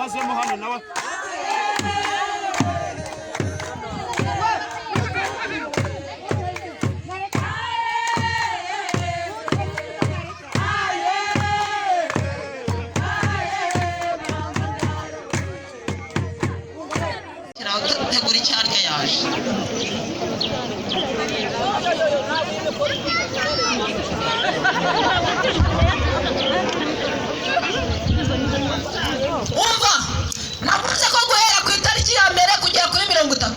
Nabazemo hano nawe. Tegura icyo arya yaje. Umva, navuze ko guhera ku itariki ya 1 kugera kuri 30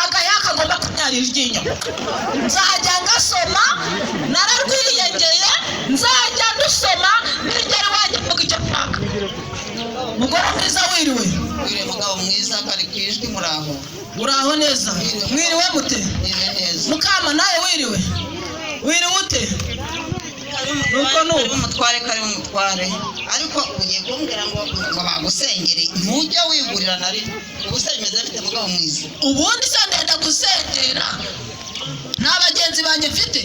agaya kagomba kunyara iryinyo. Nzajya ngasoma, nararwiyengeye, nzajya ndusoma nigera iwanjye mvuga icyo nshaka. Mugore mwiza wiriwe. Wiriwe mugabo mwiza, kari ku ijwi, muraho. Uraho neza. Mwiriwe mute? Mwiriwe neza. Mukama nawe wiriwe. Wiriwe ute? Nuko nuko. Umutware kari umutware, ariko ugiye kumbwira ngo bagusengere, ntujya wigurira na rimwe. Ubu se bimeze bite mugabo mwiza? Ubundi se ndenda gusengera, nta bagenzi banjye mfite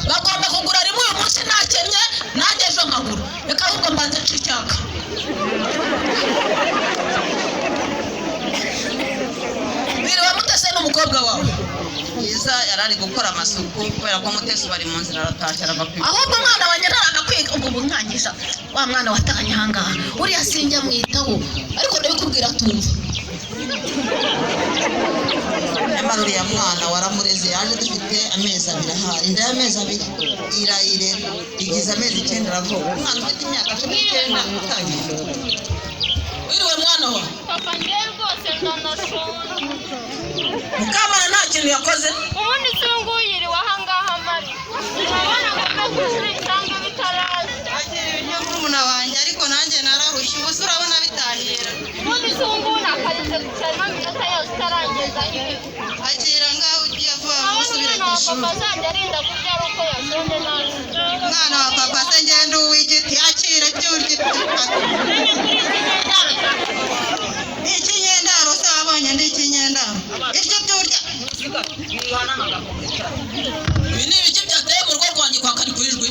bagomba kugura rimwe uyu munsi ntakennye, nanjye ejo nkagura. Reka ahubwo mbanze nce icyaka. Mwiriwe mute se n'umukobwa wawe? Bwiza yari ari gukora amasuku kubera ko Mutesi bari mu nzira, aratashye arava ku Ahubwo umwana wanjye ntaraga kwiga, ubwo bunkangisha wa mwana watahanye ahangaha, uriya sinjya mwitaho, ariko ndabikubwira tumva. Nyamara uriya mwana waramureze, yaje dufite amezi 2 ahari, inda y'amezi 2 irayirera, igize amezi 9 aravuka. Umwana ufite imyaka 19 utangiye. Wiriwe mwana wa. Papa, ngewe rwose ndanashonje. Mukamana nta kintu yakoze. Ubundi se uyu nguyu yiriwe ahangaha mari? Urabona ngo mve ku ishuri nsange bitaraza. Akira ibiryo murumuna wanjye, ariko nanjye nararushye, ubu se urabona bitahira. Ubundi se ubu ngubu nakarinze gucaramo iminota yose itarangeza iwe. Akira ngaho ugiye vuba vuba Urabona usubire umwana ku wa ishuri. papa azajya arinda kurya ari uko yashonje nabi. Umwana wa papa se ngenda uw'igiti, akira ibyo urya. Ni ikinyendaro se wabonye ndi ikinyendaro? Iryo byo urya. Ibi ni ibiki byateye mu rugo rwanjye kwa kari ku ijwi?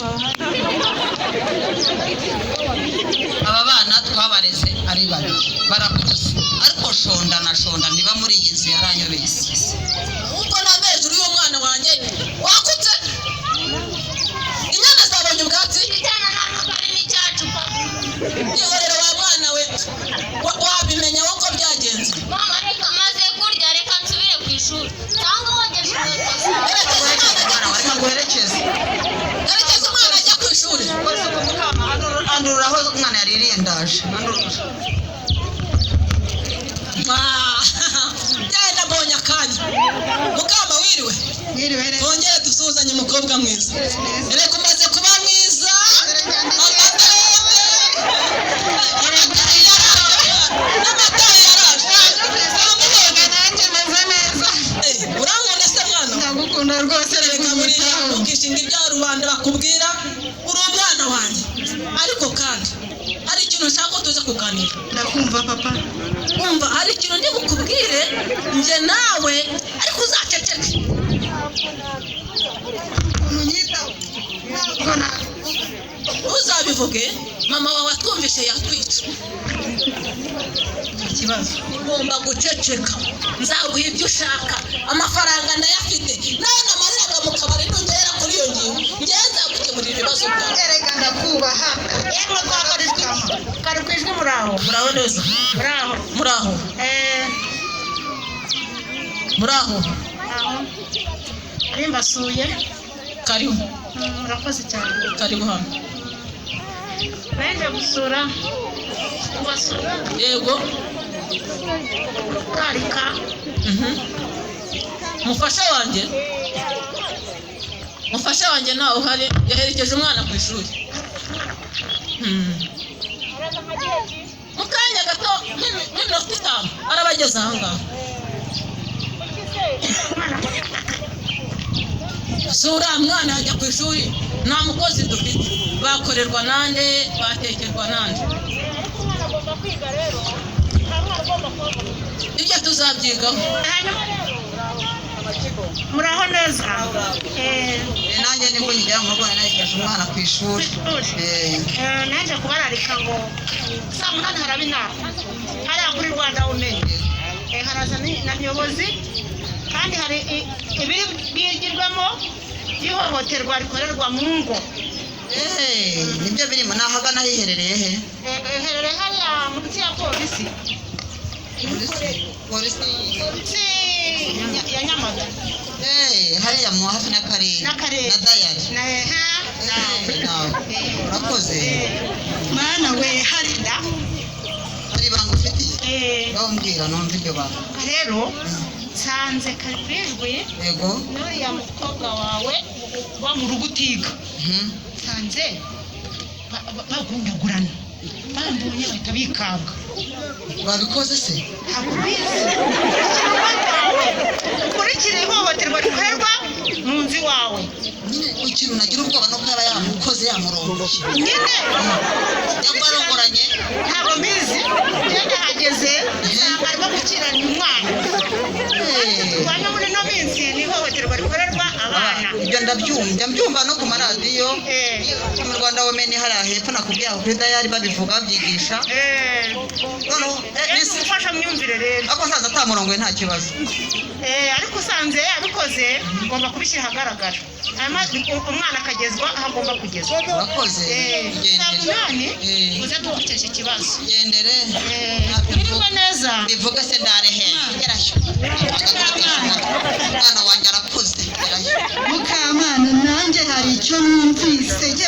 Aba bana twabareze ari babiri barakuze, ariko Shonda na Shonda niba muri iyi nzu yaranyobeye. Ubwo nta hejuru y'umwana wanjye wakutse, inyana zabonye ubwatsi. Icyana nta nubwo ari n'icyacu papa. Yihorera wa mwana we, wabimenya wowe uko byagenze. Mama, reka maze kurya, reka nsubire ku ishuri cyangwa wogeje inkweto zawe. Erekeza umwana ajya ku Reka ishuri. nguherekeze. Erekeza umwana ajya ku ishuri. Andurura aho umwana yaririye, ndaje. Andurura. Ah, genda mbonye akanya. Mukama wiriwe. Mwiriwe neza. Twongere dusuhuzanye umukobwa mwiza. Reka umaze kuba mwiza. Amata n'amata yaraje. Erega nanjye meze neza. Eh, urankunda se mwana? Ndagukunda rwose, Reka reka buriya nkwitaho. ntukishinga ibya rubanda bakubwira, uri umwana wanjye. Ariko kandi hari ikintu nshaka ko tuza kuganira. Ndakumva papa. Umva, hari ikintu ndi bukubwire njye nawe, ariko uzaceceke. Ukuntu unyitaho ntabwo nabivuga. Ntuzabivuge, mama wawe atwumvishe yatwica. Ikibazo. Ugomba guceceka, nzaguha ibyo ushaka, amafaranga ndayafite, nawe namariraga mu kabari nongera kuri iyo ngingo, ngewe nzagukemurira ibibazo byawe. Erega ndakubaha. Yemwe kwa Karijwi. Kari ku ijwi, muraho. Muraho neza. Muraho. Muraho. Muraho. Muraho. Ari mbasuye. Karibu. Murakoze cyane. Karibu hano. Nende gusura kubasura. Yego. Karika. Mufasha wanjye, mufasha wanjye ntawe uhari, yaherekeje umwana ku ishuri. Mu kanya gato nk'iminota 5 arabageze ahangaha. Si uriya mwana yajya ku ishuri, nta mukozi dufite, bakorerwa nande, batekerwa nande? Ibyo tuzabyigaho. Muraho neza. Nanjye nibwo nkigera mu rugo, nari umwana ku ishuri. Nanjye kubararika ngo saa 8 haraba inama hariya kuri Rwanda Women. Haraza na nyobozi, kandi hari ibiri bwigirwamo by'ihohoterwa rikorerwa mu ngo. Nibyo birimo. Ni ahagana hiherereye he? Iherereye hariya munsi ya polisi. Polisi? Polisi ya Nyamata. Hariya mu hafi n'akarere? N'akarere. Na dayari? Na Nawe urakoze. Mana we, hari da. Hari ibanga ufitiye? Ngaho mbwira numva iryo banga. Rero nsanze Karikwijwi n'uriya mukobwa wawe uba mu rugo utiga, nsanze bagundagurana, bambonye bahita bikanga. Babikoze se? Ntabwo bizi. Ikinyoma cyawe, ukurikire ihohoterwa rikorerwa mu nzu iwawe. Nyine ikintu nagira ubwoba nuko yaba yamukoze, yamurongoye. Nyine. Cyangwa arongoranye. Ntabwo mbizi, njye nahageze nsanga arimo gukiranya umwana. Turwanya muri ino minsi ni ihohoterwa rikorerwa abana. Ibyo ndabyumva, njya mbyumva no ku maradiyo mu Rwanda Women hariya hepfo nakubwiye, aho kuri dayari babivuga, babyigisha. Noneho Ni umufashamyumvire rero. Ariko nsaza atamurongoye nta kibazo. Ariko usanze yabikoze, ngomba kubishyira ahagaragara, hanyuma umwana akagezwa aho agomba kugezwa. Urakoze. Saa Gendere. 8 uze tugukesha ikibazo. Gendere. Wirirwe neza. Bivuga se ndarehe, gerayo. Umwana wanjye arakuze, gerayo. Mukamana, nanjye hari icyo numvise jye.